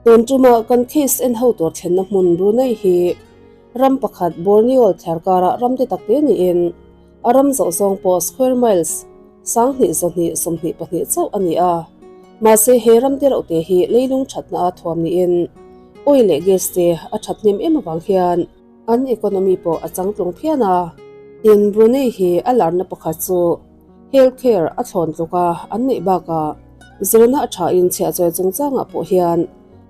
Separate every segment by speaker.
Speaker 1: Tun tuma kan case en ho tur thlenna hmun Brunei hi ram pakhat Borneo thliarkara ram te takte niin a ram zawh zawng pawh square miles 2222 chauh a ni a. Mahse he ram te reuh te hi leilung thatna a thuam niin oil leh gas te a that hnem em avang hian an economy pawh a changtlung phian a. Tin, Brunei hi a larna pakhat chu health care a thlawn tluk a an neih bakah zirna a thain chhiahchawi chungchangah pawh hian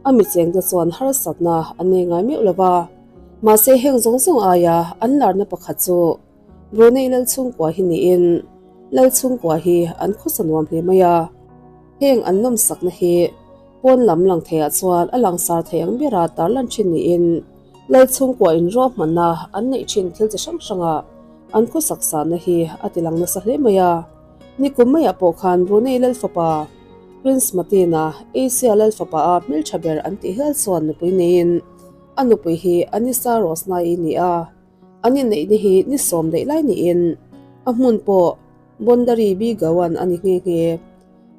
Speaker 1: a michengte chuan harsatna an nei ngai meuh lova. Mahse heng zawng zawng aia an larna pakhat chu Brunei lal chhungkua hi niin lal chhungkua hi an khawsa nuam hle mai a. Heng an nawmsakna hi pawn lam lang theiah chuan a langsar thei ang bera tarlan thin niin lal chhungkua inruahmanna an neih thin thil chi hrang hrangah an khawsak sahna hi a ti lang nasa hle mai a. Nikum maiah pawh khan Brunei lal fapa Prince Mateen-a Asia lal fapa a hmeltha ber an tih hial chuan nupui neiin a nupui hi Anisa Rosnai-i ni a. An inneihna hi ni sawm daih lai niin a hmun pawh Bondari B Gawan a ni nghe nghe.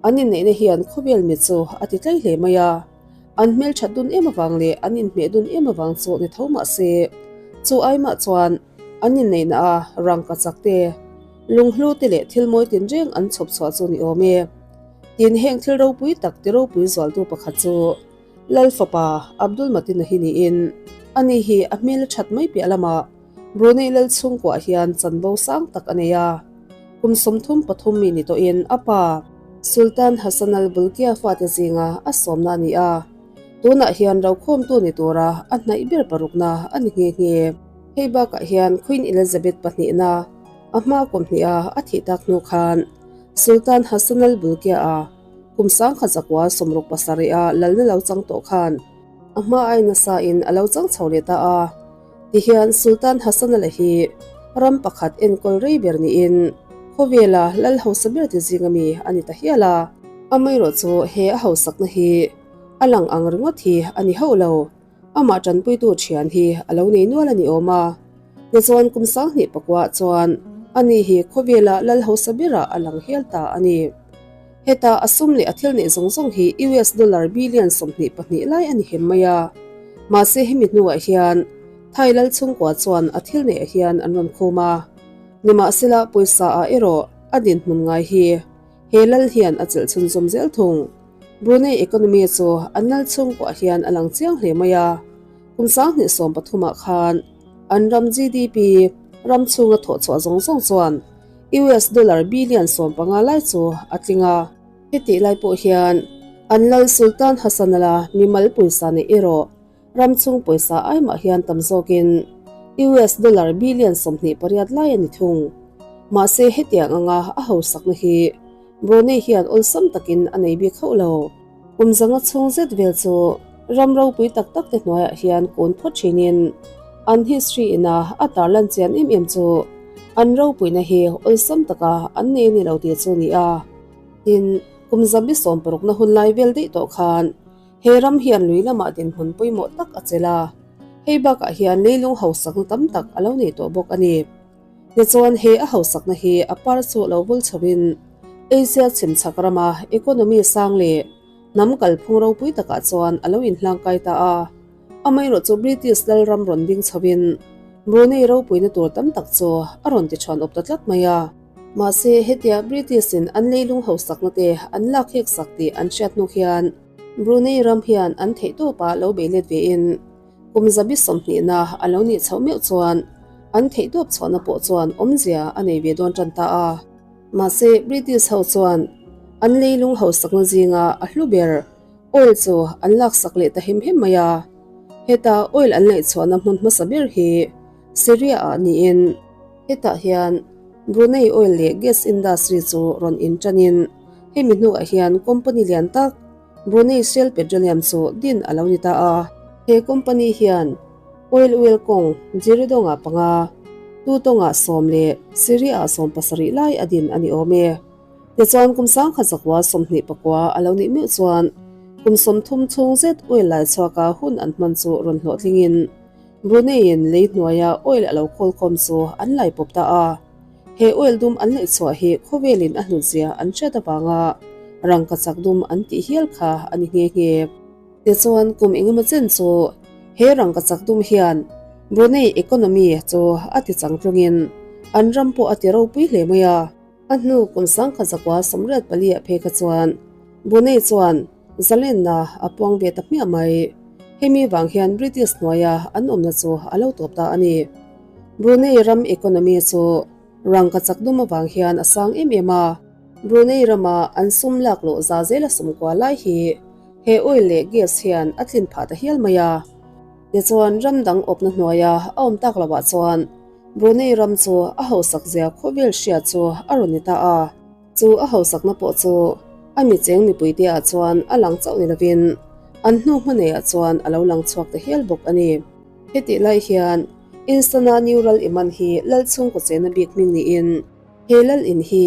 Speaker 1: An inneihna hian khawvel mi chu a ti tlai hle mai a. An hmelthat dun em avang leh an inhmeh dun em avang chu ni tho mah se, chu ai mah chuan an inneihna a rangka chak te, lunghlu te leh thil mawi tinreng an chhawp chhuah chu ni awm e. Tin, heng thil ropui tak ti ropui zualtu pakhat chu Lal fapa Abdul Matin-a hi niin ani hi a hmel a that mai piah lamah Brunei lal chhungkuah hian chanvo sang tak a nei a. Kum 33 mi ni tawhin a pa Sultan Hassanal Bolkiah fate zinga a sawmna a ni a. Tunah hian rokhawmtu ni tura a hnaih ber parukna a ni nghe nghe. Hei bakah hian Queen Elizabeth pahnihna a hma kum hniha a thih tak hnu khan Sultan Hassanal Bolkiah-a Kum 1967 a lalna lo chang tawh khan a hma ai nasa in a lo chang chho leh ta a. Tihian Sultan Hassan Ala hi ram pakhat enkawl rei ber niin khawvela lal hausa ber ti zing ami a ni ta hial a. Amaherawh chu he a hausakna hi a lang ang ringawt hi a ni hauh lo. Amah tanpuitu thian hi a lo nei nual a ni awm a. Tichuan kum 2009 chuan ani hi khawvela lal hausa berah a lang hial ta a ni. Heta a sum leh a thil neih zawng zawng hi US dollar billion 22 lai a ni hem mai a. Mahse hemi hnuah hian Thai lal chhungkua chuan a thil neihah hian an rawn khum a. Nimahsela pawisa ah erawh a dinhmun ngai hi he lal hian a chelh chhunzawm zel thung. Brunei economy chu an lal chhungkuah hian a lang chiang hle mai a. Kum 2013 ah khan an ram GDP ram chhunga thawh chhuah zawng zawng chuan US dollar billion 15 lai chu a tling a. Hetih lai pawh hian an lal Sultan Hassan Ala mimal pawisa neih erawh ram chhung pawisa ai mah hian tam zawkin US dollar billion 28 lai a ni thung. Mahse hetiang anga a hausakna hi Brunei hian awlsam takin a nei bik hauh lo. Kum zanga chhung zet vel chu ram ropui tak tak te hnuaiah hian kun phawt thinin an history ina a tarlan chian em em chu an ropuina hi awlsam taka an nei a ni lo tih chu ni a. Tin, kum zabi 60 na hun lai vel daih tawh khan he ram hian lui lamah dinhmun pawimawh tak a chelh a. Hei bakah hian leilung hausakna tam tak a lo nei tawh bawk a ni. Tichuan he a hausakna hi a par chu lo vul chhoin Asia chhimchhak rama economy sang leh hnam kalphung ropui takah chuan a lo inhlangkai ta a. Amaherawh chu British lal ram rawn ding chhoin Brunei ropuina tur tam tak chu a rawn ti chhuan awp ta tlat mai a. Mahse hetia British in an leilung hausakna te an lak hek sak tih an hriat hnu hian Brunei ram hian an theihtawpah lo bei let vein Kum 20 na a lo nih chhoh meuh chuan an theihtawp chhuahna pawh chuan awmzia a nei ve dawn tan ta a. Mahse British ho chuan an leilung hausakna zinga a hlu ber oil chu an laksak leh ta hem hem mai a. Heta oil an laih chhuahna hmun hmasa ber hi Syria ah niin hetah hian Brunei oil leh gas industry chu rawn inṭanin hemi hnuah hian company lian tak Brunei Shell Petroleum chu din a lo ni ta a. He company hian oil well kawng Jeridong-ah panga, Tutong-ah sawm leh Syria-ah 17 lai a din a ni awm e. Tichuan kum 1929 a lo nih meuh chuan kum 30 chhung zet oil lai chhuaka hun an hman chu rawn hlawhtlingin Brunei-in lei hnuaia oil a lo khawlkhawm chu an lai pawp ta a. He oil dum an laih chhuah hi khawvelin a hlutzia an hriat avanga rangkachak dum an tih hial kha a ni nghe nghe. Tichuan kum engemaw chen chu he rangkachak dum hian Brunei economy chu a ti changtlungin an ram pawh a ti ropui hle mai a. A hnu kum 1984 ah phei kha chuan Brunei chuan zalenna a puang ve ta hmiah mai. Hemi vang hian British hnuaia an awmna chu a lo tawp ta a ni. Brunei ram economy chu rangkachak dum avang hian a sang em em a. Brunei rama an sum lak loh za zela sum kua lai hi he oil leh gas hian a tlin phah ta hial mai a. Tichuan ram dang awpna hnuaia a awm tak loah chuan Brunei ram chu a hausak zia khawvel hria chu a rawn ni ta a. Chu a hausakna pawh chu a micheng mipuite ah chuan a lang chauh ni lovin an hnu hmaneiah chuan a lo lang chhuak ta hial bawk a ni. Hetih lai hian Instana Neural Iman hi lal chhungkaw chena bik hming niin he lal in hi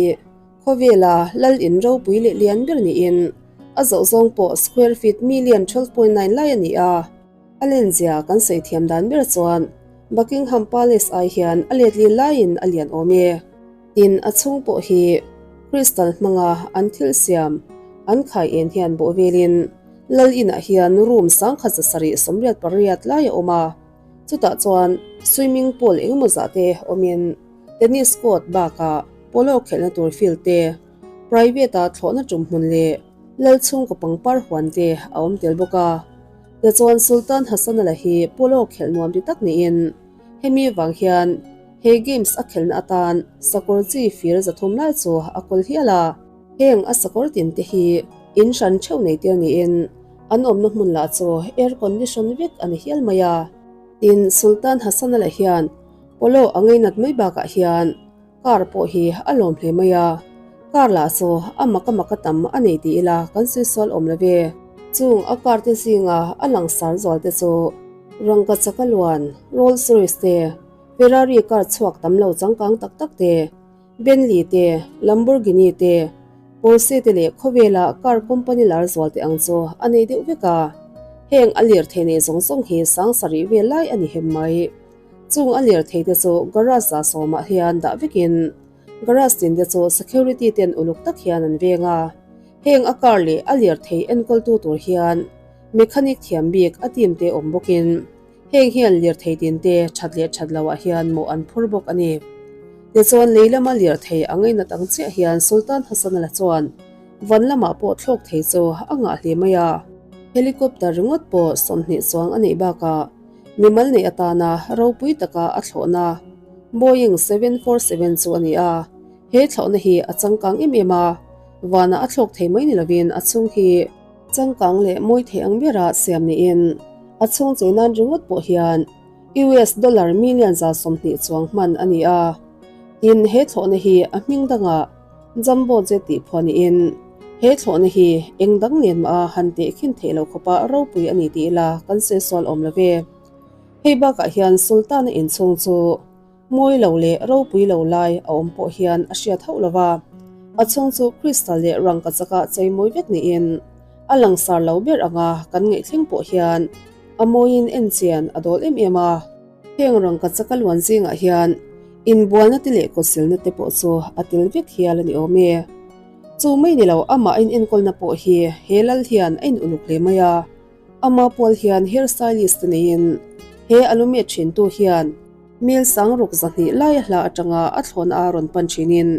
Speaker 1: khawvela lal in ropui leh lian ber niin a zawh zawng pawh square feet million 12.9 lai a ni a. A lenzia kan sawi thiam dan ber chuan Buckingham Palace ai hian a letli laiin a lian awm e. Tin, a chhung pawh hi crystal hmanga an thil siam an khai en hian bawh velin lal inah hian room 1788 lai a awm a, chutah chuan swimming pool engemaw zah te awmin tennis court bakah polo khelhna tur field te, private a thlawhna tum hmun leh lal chhungkaw pangpar huan te a awm tel bawk a. Tichuan Sultan Hassanala hi polo khelh nuam ti tak niin hemi vang hian he games a khelhna atan sakawr chi fir 300 lai chu a kawl hial a. Heng a sakawr tin te hi in hran theuh nei tir niin an awmna hmun lah chu air condition vek a ni hial mai a. Tin, Sultan Hassanala hian polo a ngainat mai bakah hian Car pawh hi a lawm hle mai a, car lah chu a mak a mak a tam a nei ti ila kan sawi sual awm lo ve. Chung a car te zinga a langsar zual te chu rangkachak a luan, Rolls Royce te, Ferrari car chhuak tam lo changkang tak tak te, Bentley te, Lamborghini te, Porsche te leh khawvela car company lar zual te ang chu a nei deuh vek a. Heng a lirthei nei zawng zawng hi 7000 vel lai a ni hem mai. Chung a lirthei te chu garage ah sawmah hian dah vekin garage tin te chu security ten uluk tak hian an veng a, heng a car leh a lirthei enkawltu tur hian mechanic thiam bik a team te awm bawkin heng hian lirthei tin te that leh that loh ah hian mawh an phur bawk a ni. Tichuan lei lama lirthei a ngainat ang chiah hian Sultan Hassan Ala chuan van lamah pawh thlawk thei chu a ngah hle mai a, helicopter ringawt pawh 20 chuang a neih bakah Mimal neih atana ropui taka a thlawhna Boeing 747 chu a ni a, he thlawhna hi a changkang em em a, vanah a thlawk thei mai ni lovin a chhung hi changkang leh mawi thei ang bera siam niin a chhung chei nan ringawt pawh hian US dollar million 120 chuang hman a ni a. Tin, he thlawhna hi a hming dangah Jumbo jet tih phuah niin he thlawhna hi eng dang nen mah a han tehkhin theih loh khawpa ropui a ni tih ila kan sawi sual awm lo ve. Hei bakah hian Sultan-a inchhung chu mawi lo leh ropui lo lai a awm pawh hian a hriat hauh lo va, a chhung chu crystal leh rangkachaka chei mawi vek niin a langsar lo ber anga kan ngaihthleng pawh hian a mawiin enchian a dawl em em a. Heng rangkachaka luan zingah hian inbualna te leh kawtsilna te pawh chu a tel vek hial a ni awm e. Chu mai ni lo amah a inenkawlna pawh hi he lal hian a inuluk hle mai a. Ama pual hian hair stylist te neiin he a lumet thintu hian mel 6200 lai a hla atanga a thlawna a rawn pan thinin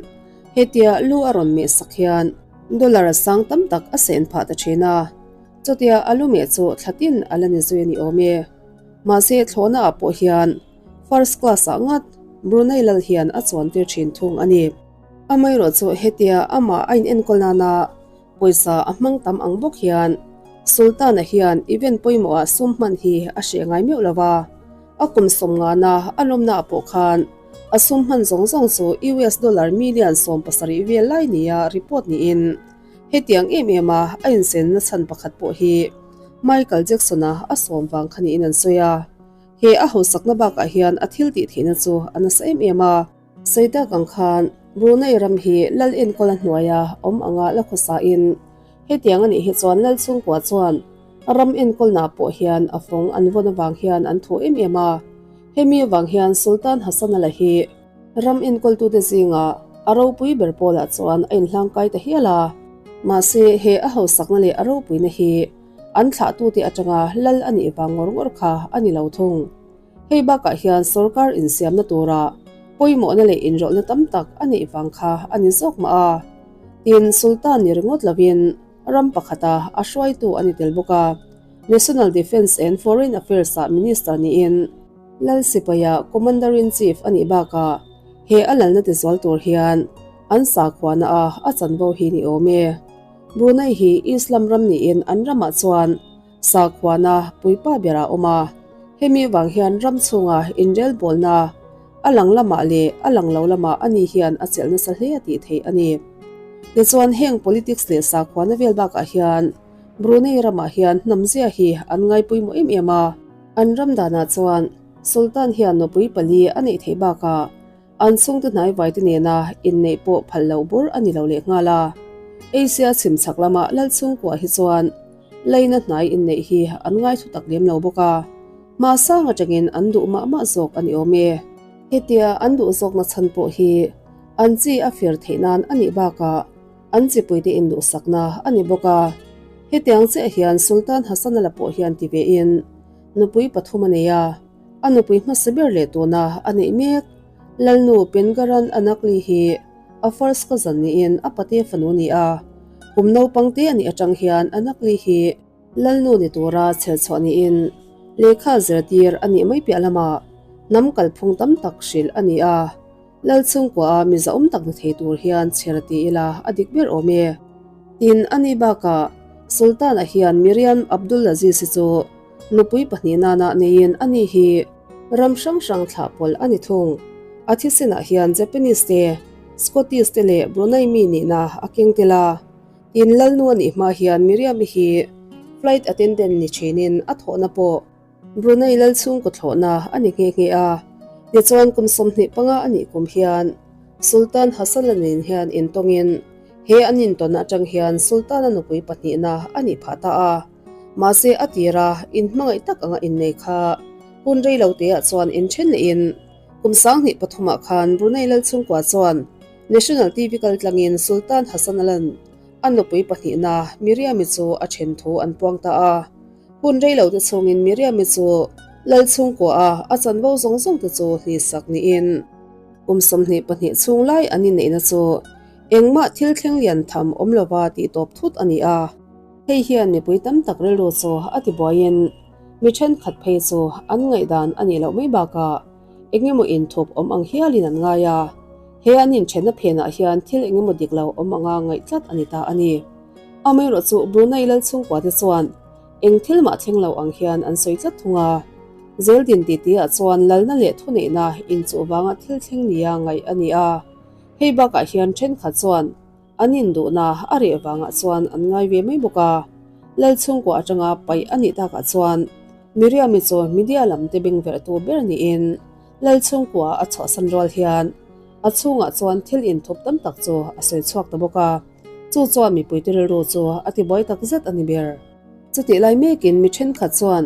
Speaker 1: hetia lu a rawn meh sak hian dollar sang tam tak a sen phah ta thin a. Chutia a lumeh chu thlatin a la ni zui a ni awm e. Mahse thlawhna ah pawh hian first class ah ngat Brunei lal hian a chuan tir thin thung a ni. Amaherawh chu hetia amah a inenkawl nana pawisa a hmang tam ang bawk hian Sultan-a hian event pawimawh ah sum hman hi a hreh ngai meuh lo va, a kum sawm ngana a lawmna ah pawh khan a sum hman zawng zawng chu US dollar million 17 vel lai nia report niin hetiang em em a a insenna chhan pakhat pawh hi Michael Jackson-a a sawm vang kha niin an sawi a. He a hausakna bakah hian a thil tih theihna chu a nasa em em a. Sawi tak ang khan Brunei ram hi lal enkawl a hnuaia awm anga la khawsain hetiang a nih hi chuan lal chhungkua chuan ram enkawlnaah pawh hian a fawng an vawn avang hian an thu em em a. Hemi avang hian Sultan Hassanal-a hi ram enkawltute zinga a ropui ber pawlah chuan a inhlangkai ta hial a. Mahse, he a hausakna leh a ropuina hi. An thlahtute atanga lal a nih vang ngawr ngawr kha a ni lo thung. Hei bakah hian sorkar insiamna tura pawimawhna leh inrawlhna tam tak a neih vang kha a ni zawk mah a. Tin, Sultan ni ringawt lovin ram pakhata a hruaitu a ni tel bawk a. National Defence and Foreign Affairs-ah Minister niin Lal sipaia Commander-in-Chief a nih bakah he a lalna tizual tur hian an sakhuana a a chanvo hi ni awm e. Brunei hi Islam ram niin an ramah chuan Sakhuana puipa ber a awm a, hemi vang hian ram chhunga inrelbawlna a lang lamah leh a lang lo lamah ani hian a chelh nasa hle a tih theih a ni. Tichuan heng politics leh sakhuana vel bakah hian Brunei ramah hian hnamzia hi an ngai pawimawh em em a, an ram danah chuan Sultan hian nupui pali a neih theih bakah An chhungte hnaivaite nena inneih pawh phal loh bur a ni lo lehnghal a. Asia chhim chhak lama lal chhungkua hi chuan leina hnai inneih hi an ngai thu tak lem lo bawk a, hma sang atangin an duh mah mah zawk a ni awm e. Hetia an duh zawkna chhan pawh hi an chi a fir theih nan a nih bakah an chipuite induhsakna a ni bawk a. Hetiang chiah hian Sultan Hassan a la pawh hian ti vein nupui pathum a nei a. A nupui hmasa ber leh tuna a neih mek. Lalnu Pengaran Anakli hi a first cousin niin a pate fanu ni a. Kum naupang te a nih atang hian Anakli hi Lalnu ni tura chhelchhuah niin lehkha zirtir a nih mai piah lamah hnam kalphung tam tak hrilh a ni a. Lal chhungkua a mizaawm tak ni thei tur hian chher ti ila a dik ber awm e. Tin, ani bakah Sultan-a hian Miriam Abdulaziz-i chu Nupui pahnihna nana neiin ani hi ram hrang hrang thlah pawlh a ni thung. A thisenah hian Japanese te, Scottish te leh Brunei mi nihna a keng tel a. Tin, Lalnu a nih hma hian Miriam-i hi flight attendant ni thinin a thawhna pawh Brunei lal chhungkaw thlawhna a ni nghe nghe a. Tichuan kum 25 a nih kum hian Sultan Hassan-a nen hian intawngin he an intawn atang hian Sultan-a nupui pahnihna a nih phah ta a. Mahse a tira inhmangaih tak anga innei kha hun rei lo teah chuan inthen lehin kum 2003 ah khan Brunei lal chhungkua chuan National TV kal tlangin Sultan Hassan Alan a nupui pahnihna Miriam-i chu a then thu an puang ta a. Hun rei lo te chhungin Miriam-i chu lal chhungkua a a chanvo zawng zawng te chu hlihsak niin kum 22 chhung lai an inneihna chu engmah thil thleng lian tham awm lova tih tawp thut a ni a. Hei hian mipui tam tak rilru chu a ti buaiin mi thenkhat phei chu an ngaihdan a nih loh mai bakah eng emaw inthup awm ang hialin an ngai a, he an inthenna phenah hian thil eng emaw dik lo awm anga ngaih tlat a ni ta a ni. Amaherawhchu Brunei lal chhungkuate chuan eng thil mah thleng lo ang hian an sawi tlat thung a, zeldin titi-ah chuan lalna leh thuneihna inchuh vanga thil thleng nia ngaih a ni a, hei bakah hian thenkhat chuan An induhna a reh vangah chuan an ngai ve mai bawk a, Lal chhungkua atanga paih a nih takah chuan Miriam-i chu media lam te beng verhtu ber niin Lal chhungkua a chhuahsan rual hian a chhungah chuan thil inthup tam tak chu a sawi chhuak ta bawk a, chu chuan mipuite rilru chu a tibuai tak zet a ni ber. Chutih lai mekin mi thenkhat chuan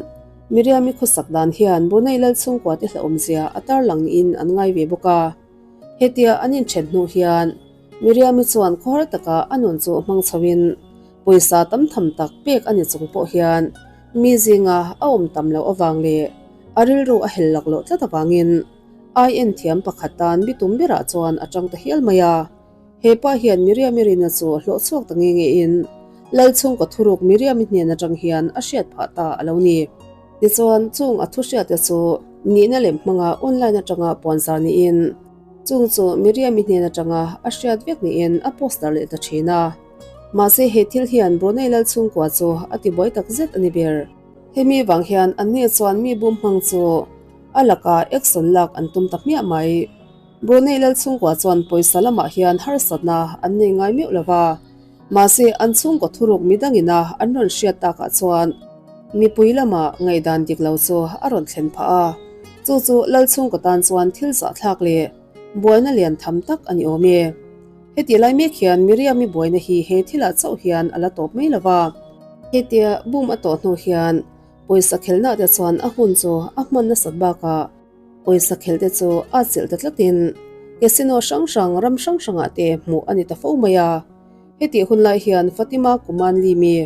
Speaker 1: Miriam-i khawsak dan hian Brunei Lal chhungkua te hlauhawmzia a tarlang niin an ngai ve bawk a, hetia an inthen hnu hian Miriam-i chuan khawhar taka a nun chu hmang chhoin pawisa tam tham tak pek a ni chung pawh hian mi zinga a awm tam loh avang leh a rilru a hel lak loh tlat avangin ai-en thiam pakhat tan bitum berah chuan a tang ta hial mai a. He pa hian Miriam-i rina chu hlawh chhuak ta nge ngein Lal chhungkaw thuruk Miriam-i hnen atang hian a hriat phah ta a lo ni. Tichuan, chung a thu hriatte chu nihna lem hmanga online atanga puanzar niin, Chung chu Miriam-i hnen atanga a hriat vek niin a poster leh ta thin a. Mahse he thil hian Brunei lal chhungkua chu a ti buai tak zet a ni ber. Hemi vang hian anni chuan mi bum hmang chu a lakah action lak an tum ta hmiah mai. Brunei lal chhungkua chuan pawisa lamah hian harsatna an nei ngai meuh lo va. Mahse an chhungkaw thuruk midangina an rawn hriat takah chuan mipui lama ngaihdan dik lo chu a rawn thlen phah a, chu chu lal chhungkaw tan chuan thil zahthlak leh buaina lian tham tak a ni awm e. Hetih lai mek hian Miriam-i buaina hi he thilah chauh hian a la tawp mai lo va. Hetia boom a tawh hnu hian pawisa khelhna te chuan a hun chu a hman nasat bakah Pawisa khelh te chu a chelh ta tlatin casino hrang hrang ram hrang hrangah te hmuh a ni ta fo mai a. Hetih hun lai hian Fatima Kuman Limi,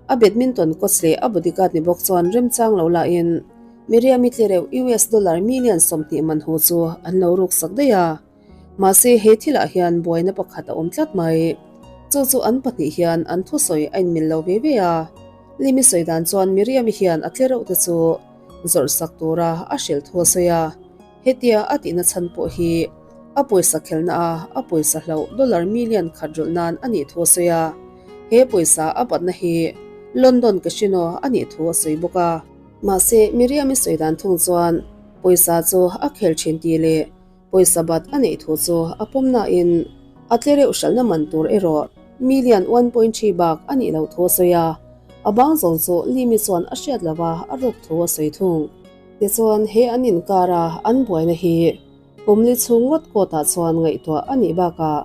Speaker 1: A badminton coach leh a bodyguard ni bawk chuan remchang lo lahin Miriam-i tlereuh US dollar million 20 man hu chu an lo ruksak daih a. Mahse he thilah hian buaina pakhat a awm tlat mai. Chu chu an pahnih hian an thusawi a inmil lo ve ve a. Limi sawi dan chuan Miriam-i hian a tlereuh te chu zawrh sak tura a hrilh thu a sawi a. Hetia a tihna chhan pawh hi a pawisa khelna a a pawisa hloh dollar million khat rulh nan a nih thu a sawi a. He pawisa a batna hi London Casino a nih thu a sawi bawk a. Mahse Miriam-i sawi dan thung chuan pawisa chu a khel thin tih leh pawisa bat a neih thu chu a pawm nain a tle reuh hralhna man tur erawh million 1.3 bak a nih loh thu a sawi a. A bang zawng chu Limi chuan a hriat lova a ruk thu a sawi thung. Tichuan, he an inkara an buaina hi kumli chhung ngawt kawtah chuan ngaihtuah a nih bakah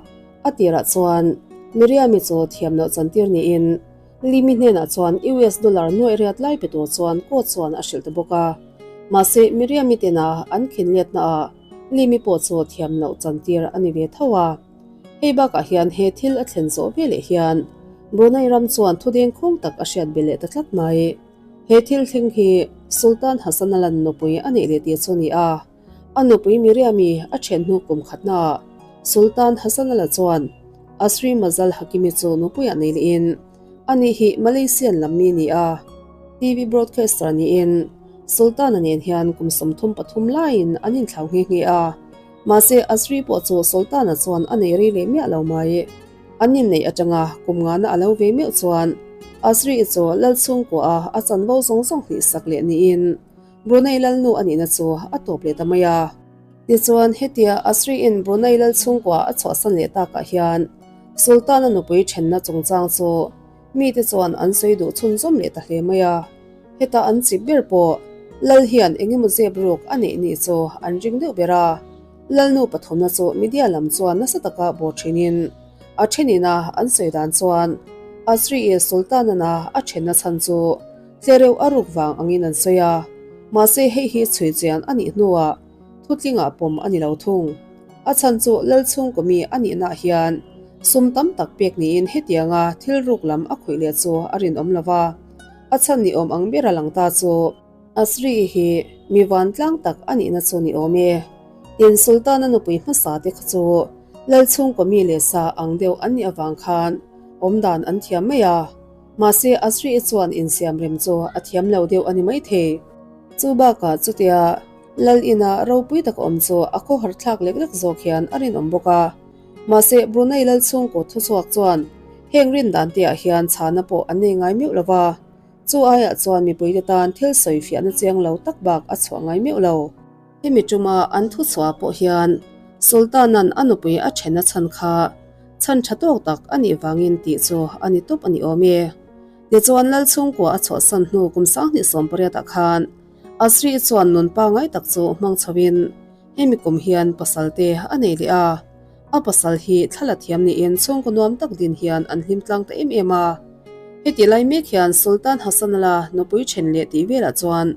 Speaker 1: a tirah chuan Miriam-i chu thiam loh chantir niin Limi hnenah chuan US dollar nuaih riat lai pe tur chuan court chuan a hrilh ta bawk a. Mahse, Miriam-i tena an khinletnaah Limi pawh chu thiam loh chantir a ni ve tho a. Hei bakah hian he thil a thlen zawh veleh hian Brunei ram chuan thudeng khawng tak a hriat belh leh ta tlat mai. He thil thleng hi Sultan Hassan Alan nupui a neih leh tih chu a ni a, a nupui Miriam-i a then hnu kum khatnaah Sultan Hassan Ala chuan Asri Mazal Hakimi chu nupuiah nei lehin ani hi Malaysian lam mi ni a, TV broadcaster niin Sultan-a nen hian kum 33 laiin an inthlau nghe nghe a, mahse Asri pawh chu Sultan-a chuan a nei rei leh miah lo mai. An inneih atanga kum ngana a lo ve meuh chuan Asri-i chu lal chhungkua a chanvo zawng zawng hlih sak leh niin Brunei lalnu a nihna chu a tawp leh ta mai a. Tichuan, hetia Asri-in Brunei lal chhungkua a chhuahsan leh takah hian Sultan-a nupui thenna chungchang chu mite chuan an sawi duh chhunzawm leh ta hle mai a. Heta an chip ber pawh lal hian engemaw zep ruk a neih nih chu an ring deuh ber a. Lalnu pathumna chu media lam chuan nasa taka bawr thinin a thenina an sawi dan chuan Asri-i Sultan-ana a thenna chhan chu tlereuh a ruk vang angin an sawi a, mahse hei hi chhui chian a nih hnuah thutlingah pawm a ni lo thung. A chhan chu lal chhungkaw mi a nihnaah hian sum tam tak pek niin hetianga thil ruk lam a khawih leh chu a rinawm lo va, a chhan ni awm ang ber a lang ta chu. Asri hi mi vantlang tak a nihna chu ni awm e. Tin, Sultan-a nupui hmasa te kha chu lal chhungkaw mi leh sa ang deuh an nih avang khan awmdan an thiam mai a. Mahse, Asri-i chuan insiam rem chu a thiam lo deuh a ni maithei. Chu bakah chutia lal ina ropui tak awm chu a khawhar thlak lek lek zawk hian a rinawm bawk a. Mahse, Brunei lal chhungkaw thuchhuak chuan heng rindan te ah hian chhana pawh an nei ngai meuh lo va. Chu aiah chuan mipuite tan thil sawi fiahna chiang lo tak bak a chhuah ngai meuh lo. Hemi tuma an thu chhuah pawh hian Sultan-a'n a nupui a then a chhan kha chhan tha tawk tak a nih vangin tih chu a ni tawp a ni awm e. Tichuan Lal chhungkua a chhuahsan hnu kum 2018 ah khan Asri chuan nun pangai tak chu hmang chhoin hemi kum hian pasal te a nei leh a. A pasal hi thla la thiam niin chhungkaw nuam tak din hian an hlim tlang ta em em a. Heti lai mek hian Sultan Hassanala nupui then leh tih velah chuan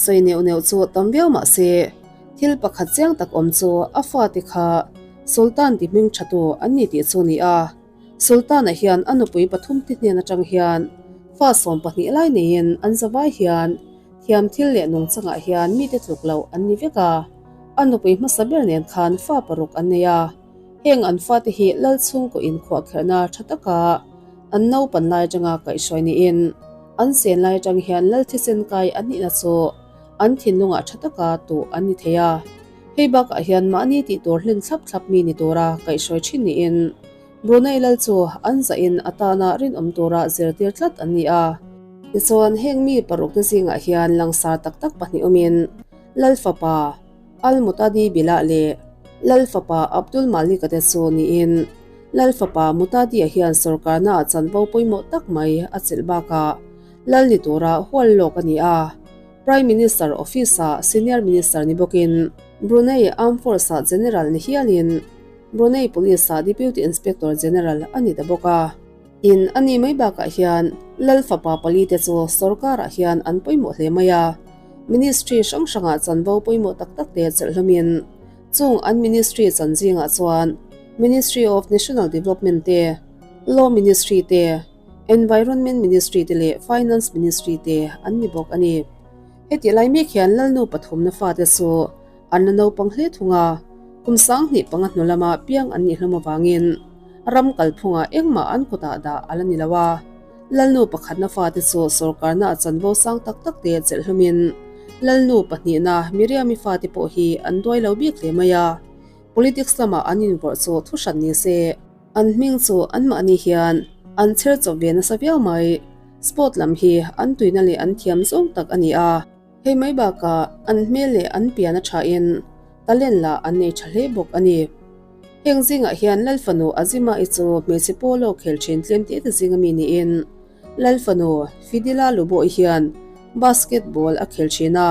Speaker 1: sawi neuh neuh chu tam viau mah se, thil pakhat chiang tak awm chu a fate kha Sultan ti hming thatu an ni tih chu ni a. Sultan-a hian a nupui pathum te hnen atang hian fa 12 lai neiin an zavai hian thiam thil leh nungchangah hian mite tluk loh an ni vek a. A nupui hmasa ber nen khan fa paruk an nei a, heng an fate hi lal chhungkaw inkhuahkherhna tha taka an naupan lai atanga kaihhruai niin an sen lai atang hian lal thisen kai an nihna chu an thinlungah tha taka tuh an ni thei a. Hei bakah hian mahni tih tur hlen thlap thlap mi ni tura kaihhruai thin niin Brunei lal chu an zahin atana rinawm tura zirtir tlat an ni a. Tichuan heng mi parukte zingah hian langsar tak tak pahnih awmin Lal fapa Al-Mutadi Billah leh Lal fapa Abdul Malik-a te chu niin Lal fapa Mutadi-a hian sorkarnaah chanvo pawimawh tak mai a chelh bakah Lal ni tura hual lawk a ni a. Prime Minister Office-ah Senior Minister ni bawkin Brunei Armed Force-ah General ni hialin Brunei Police-ah Deputy Inspector General a ni ta bawk a. In a nih mai bakah hian Lal fapa pali te chu sorkarah hian an pawimawh hle mai a, ministry hrang hrangah chanvo pawimawh tak tak te chelh hlawmin chung an ministry chan zingah chuan Ministry of National Development te, Law Ministry te, Environment Ministry te leh Finance Ministry te an ni bawk a ni. Hetih lai mek hian Lalnu pathumna fate chu an la naupang hle thung a, kum 2005 hnu lama piang an nih hlawm avangin ram kalphungah engmah an kutah dah a la ni lo a. Lalnu pakhatna fate chu sawrkarna a chanvo sang tak tak te chelh hlawmin Lalnu pahnihna Miriami fate pawh hi an duai lo bik hle mai a, politics lamah an invawrh chu thu hran ni se. An hming chu anmahni hian an chher chawp ve nasa viau mai. Sport lam hi an tuina leh an thiam zawng tak a ni a. Hei mai bakah an hmel leh an pian a thain talent lah an nei tha hle bawk a ni. Heng zingah hian Lalfanu Azima-i chu hmeichhe polo khel thin tlem te te zinga mi niin Lalfanu Fidila Lubo-i hian basketball a khel thin a.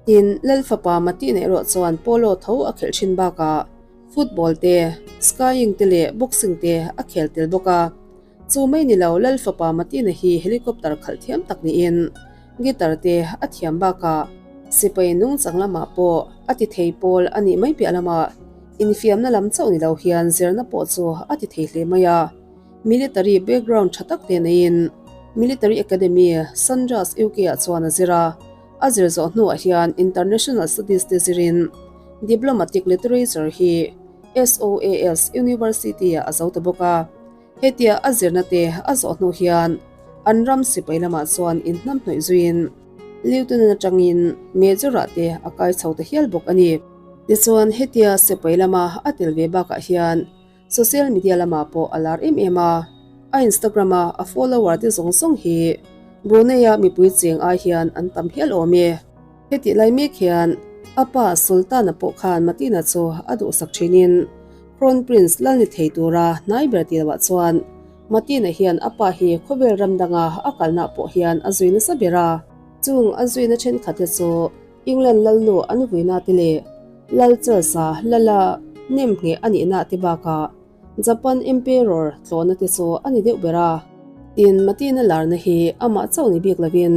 Speaker 1: Tin, Lalfapa Matina erawh chuan polo tho a khelh thin bakah Football te, skiing te leh boxing te a khel tel bawk a. Chu mai ni lo Lalfapa Matina hi helicopter khalh thiam tak niin guitar te a thiam bakah sipai nungchang lamah pawh a ti thei pawl a nih mai piah lamah infiamna lam chauh ni lo hian zirna pawh chu a ti thei hle mai a. Military background tha tak te neiin Military Academy, Sandhurst, UK ah chuan a zir a. A zir zawh hnuah hian International Studies te zirin Diplomatic Literature hi SOAS University-ah a zo ta bawk a. Hetia a zirna te a zawh hnu hian an ram sipai lamah chuan inhnamhnawih zuiin Lieutenant atangin Major-ah te a kai chho ta hial bawk a ni. Tichuan hetia sipai lama a tel ve bakah hian Social media lamah pawh a lar em em a, a Instagram a a follower te zawng zawng hi Brunei-a mipui cheng ai hian an tam hial awm e. Hetih lai mek hian a pa Sultan-a pawh khan Matina chu a duhsak thinin Crown Prince lal ni thei tura hnai ber tih lohah chuan Matina hian a pa hi khawvel ram danga a kalna pawh hian a zui nasa ber a. Chung a zuina thenkhat te chu England lalnu an vuina te leh Lal Charles-a lala nem ngheh a nihna te bakah Japan Emperor tlawhna te chu a ni deuh ber a. Tin, Matina larna hi amah chauh ni bik lovin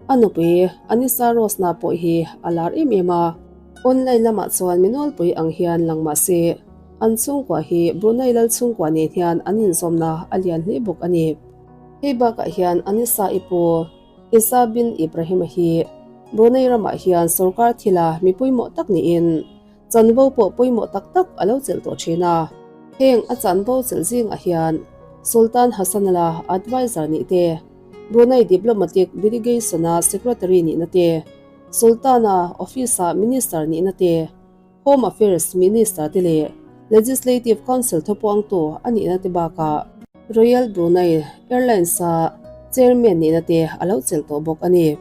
Speaker 1: a nupui Anisa Rosna pawh hi a lar em em a. Online lamah chuan mi nawlpui ang hian lang mah se, an chhungkua hi Brunei lal chhungkua nen hian an inzawmna a lian hle bawk a ni. Hei bakah hian Anisa-i pu Isa bin Ibrahim-a hi Brunei ramah hian sorkar thila mi pawimawh tak niin chanvo pawh pawimawh tak tak a lo chelh tawh thin a. Heng a chanvo chelh zingah hian Sultan Hassanal-a advisor nih te, Brunei Diplomatic Delegation-a secretary nihna te, Sultan-a office-a minister nihna te, Home Affairs Minister te leh Legislative Council thupuangtu a nihna te bakah Royal Brunei Airlines-a Chairman nihna te a lo chelh tawh bawk a ni.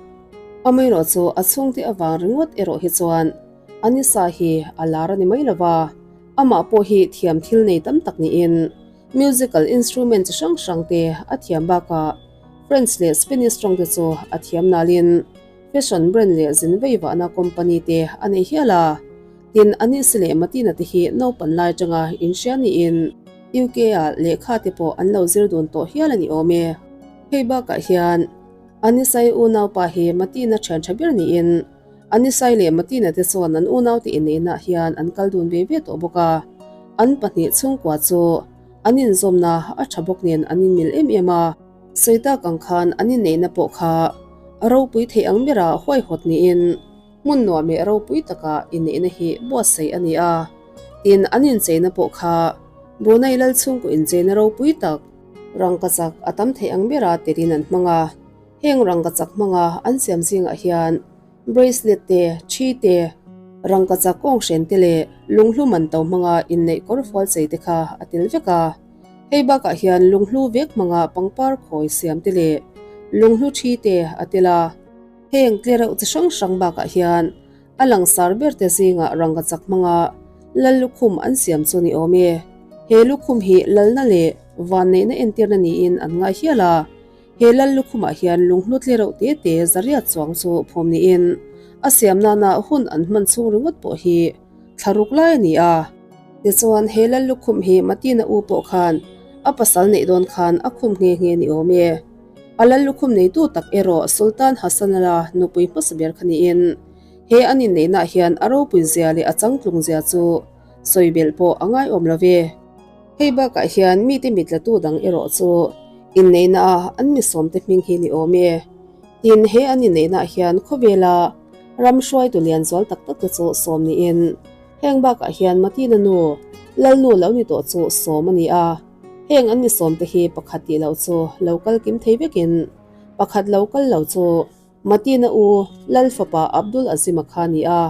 Speaker 1: Amaherawhchu a chhungte avang ringawt erawh hi chuan Anisa hi a lar a ni mai lova, amah pawh hi thiam thil nei tam tak niin musical instrument chi hrang hrang te a thiam bakah French leh Spanish tawng te chu a thiam nalin Fashion brand leh zin veivahna company te a nei hial a, tin Anis leh Matina te hi naupan lai atanga inhria niin UK ah lehkha te pawh an lo zir dun tawh hial a ni awm e. Hei bakah hian Anisai unaupa hi Matina thian tha ber niin Anisai leh Matina te chuan an unaute inneihnaah hian an kal dun ve ve tawh bawk a, an pahnih chhungkua chu an inzawmna a tha bawk nen an inmil em em a. Sawi tak ang khan an inneihna pawh kha a ropui theih ang bera huaihawt niin hmun nuam leh ropui taka inneihna hi buatsaih a ni a. Tin, an incheina pawh kha Brunei lal chhungkaw incheina ropui tak, rangkachak a tam theih ang bera telin an hmang a. Heng rangkachak hmanga an siam zingah hian bracelet te, thi te, rangkachak kawnghren te leh lunghlu man to hmanga inneih kawrfual chei te kha a tel vek a. Hei bakah hian lunghlu vek hmanga pangpar khawi siam te leh lunghlu thi te a tel a. Heng tlereuh chi hrang hrang bakah hian a langsar ber te zingah rangkachak hmanga lal lukhum an siam chu ni awm e. He lukhum hi lalna leh vanneihna entirna niin an ngai hial a. He lal lukhumah hian lunghlu tlereuh te te zariat chuang chu phum niin a siam nana hun an hman chhung ringawt pawh hi thla ruk lai a ni a. Tichuan, he lal lukhum hi Matina u pawh khan a pasal neih dawn khan a khum nghe nghe ni awm e. A lal lukhum neitu tak erawh Sultan Hassanal-a nupui hmasa ber kha niin, he an inneihnaah hian a ropui zia leh a changtlung zia chu sawi belh pawh a ngaiawm lo ve. Hei bakah hian mite mitlatu dang erawh chu. Inneihna a an mi sawmte hming hi ni awm e. Tin, he an inneihnaah hian khawvela ram hruaitu lian zual tak tak te chu sawm niin heng bakah hian Matina nu, Lalnu lo ni tawh chu sawm a ni a. Heng an mi sawmte hi pakhat tih loh chu lo kal kim thei vekin pakhat lo kal lo chu Matina u Lal fapa Abdul Azim-a kha a ni a.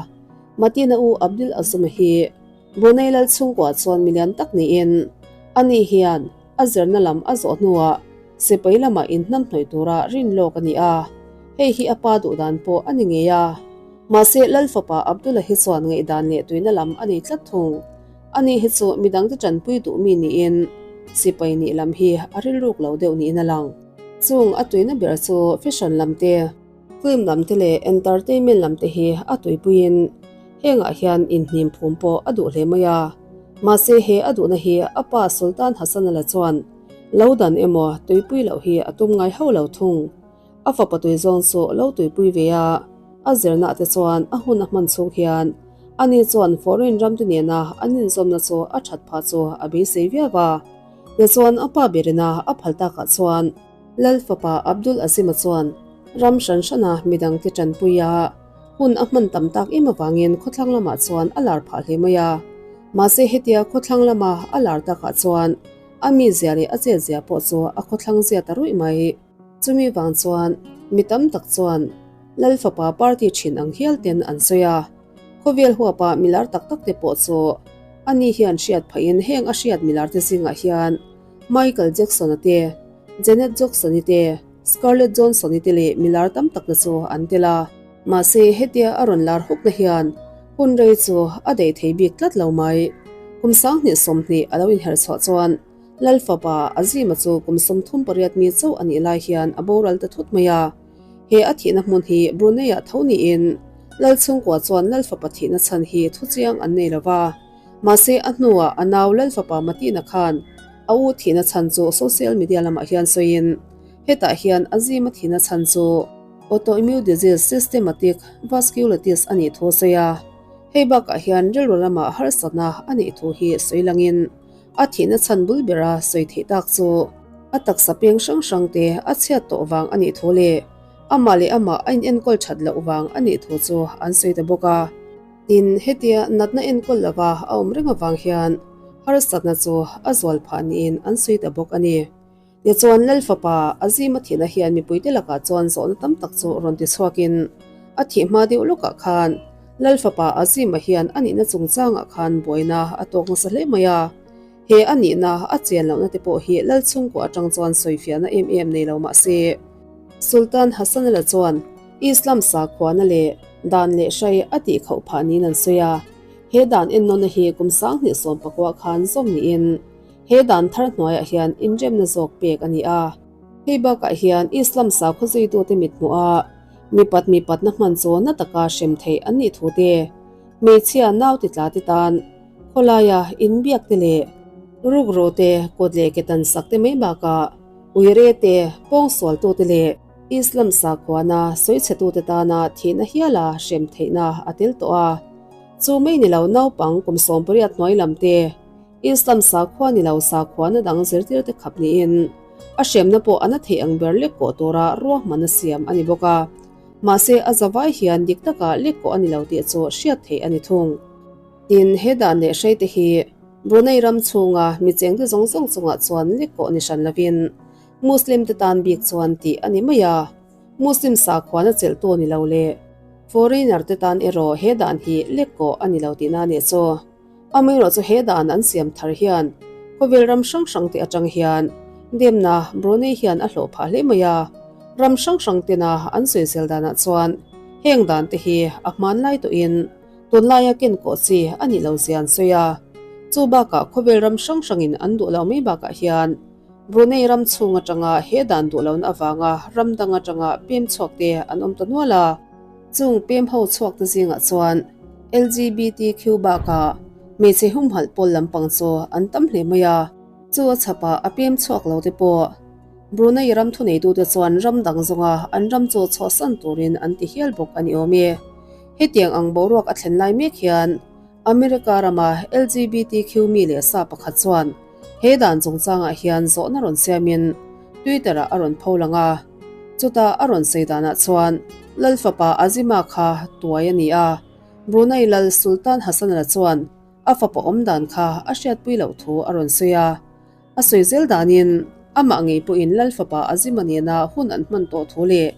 Speaker 1: Matina u Abdul Azum-a hi Brunei Lal chhungkuah chuan milian tak niin ani hian a zirna lam a zawh hnuah sipai lamah inhnamhnawih tura rin lawk a ni a, hei hi a pa duhdan pawh a ni ngei a. Mahse, Lal fapa Abdullah hi chuan ngaihdan leh tuina lam a nei tlat thung. Ani hi chu midangte tanpui duh mi niin sipai nih lam hi a rilruk lo deuh niin a lang. Chung a tuina ber chu fashion lam te, film lam te leh entertainment lam te hi a tuipuiin hengah hian inhnim phum pawh a duh hle mai a. Mahse he a duhna hi a pa Sultan Hassanala chuan lo dan emaw tuipui loh hi a tum ngai hauh lo thung. A fapa tui zawng chu lo tuipui ve a, a zirna te chuan a hun a hman chhung hian ani chuan foreign ram te nena an inzawmna chu a that phah chu a beisei viau a. Tichuan a pa berina a phal takah chuan Lal fapa Abdul Azim-a chuan ram hran hrana midangte tanpui a hun a hman tam tak em avangin khawthlang lamah chuan a lar phah hle mai a. Mahse hetia khawthlang lama a lar takah chuan a mizia leh a chetzia pawh chu a khawthlang zia ta ruih mai. Chumi vang chuan mi tam tak chuan Lal fapa party thin ang hial ten an sawi a. Khawvel huapa milar tak tak te pawh chu ani hian hriat phahin heng a hriat milar te zingah hian Michael Jackson-a te, Janet Jackson-i te, Scarlett Johansson-i te leh milar tam tak te chu an tel a. Mahse, hetia a rawn lar hukna hian hun rei chu a daih thei bik tlat lo mai. Kum 2020 a lo inherh chhuah chuan Lal fapa Azima chu kum 38 mi chauh a nih lai hian a boral ta thut mai a. He a thihna hmun hi Brunei-ah tho niin Lal chhungkua chuan Lal fapa thihna chhan hi thuchiang an nei lo va. Mahse, a hnuah a nau Lalfapa Matina khan a u thihna chhan chu social media lamah hian sawiin, hetah hian Azim-a thihna chhan chu autoimmune disease systematic vasculitis a nih thu a sawi a. Hei bakah hian rilru lamah harsatna a nih thu hi sawi langin a thihna chhan bul bera sawi theih tak chu a taksa peng hrang hrangte a chhiat tawh vang a nih thu leh amah leh amah a inenkawl that loh vang a nih thu chu an sawi ta bawk a. Tin, hetia natna enkawl lova a awm reng avang hian harsatna chu a zual phah niin an sawi ta bawk a ni. Tichuan, Lal fapa Azima thihna hian mipuite lakah chuan zawhna tam tak chu rawn ti chhuakin a thih hma deuh lawkah khan Lal fapa Azima hian a nihna chungchangah khan buaina a tawk nasa hle mai a. He a nihna a chian lohna te pawh hi Lal chhungkua atang chuan sawifiahna em em nei lo mah se, Sultan Hassanala chuan Islam sakhuana leh dan leh hrai a tih khauh phah niin an sawi a. He dan ennawnna hi kum 2019 khan zawm niin he dan thar hnuaiah hian inremna zawk pek a ni a. Hei bakah hian Islam sakhaw zuitute mithmuha mipat mipatna hman chu na taka hrem theih an nih thu te, hmeichhia nau titla te tan khawlaia inbiak te leh rukru te kut leh ke tan sak te mai bakah uire te pawngsualtute leh Islam sakhuana sawichhetute tana thihna hiala hrem theihna a tel tawh a. Chu mai ni lo naupang kum 18 hnuai lam te Islam sakhua ni lo sakhuana dang zirtirte khap niin a hremna pawh a na theih ang ber lek kawh tura ruahmanna siam a ni bawk a. Mahse a zavai hian dik taka lek kawh a ni lo tih chu hriat theih a ni thung. Tin, he dan leh hreite hi Brunei ram chhunga mi chengte zawng zawng chungah chuan lek kawh ni hran lovin Muslim te tan bik chuan tih a ni mai a, Muslim sakhuana chelhtu ni lo leh foreigner te tan erawh he dan hi lek kawh a ni lo tihna a nih chu. Amaherawh chu he dan an siam thar hian khawvel ram hrang hrang te atang hian demna Brunei hian a hlawh phah hle mai a, ram hrang hrang tena an sawisel danah chuan heng dan te hi a hmanlai tawhin tunlaia ken kawh chi a nih lo zia an sawi a. Chu bakah khawvel ram hrang hrangin an duh lo mai bakah hian Brunei ram chhung atanga he dan duh lohna avanga ram dang atanga pem chhuak te an awm ta nual a. Chung pem ho chhuak te zingah chuan LGBTQ bakah hmeichhe humhalh pawl lampang chu an tam hle mai a. Chu a chhapah a pem chhuak lo te pawh Brunei ram thuneitute chuan ram dang zawnga an ram chu chhuahsan turin an ti hial bawk a ni awm e. Hetiang ang boruak a thlen lai mek hian America rama LGBTQ mi leh sa pakhat chuan he dan chungchangah hian zawhna rawn siamin. Twitter ah a rawn pho lang a. Chuta a rawn sawi danah chuan Lal fapa Azima kha tuai a ni a, Brunei Lal Sultan Hassanal chuan a fapa awm dan kha a hriatpui loh thu a rawn sawi a. A sawi zel danin amah ngei pawhin Lal fapa Azima nena hun an hman tawh thu leh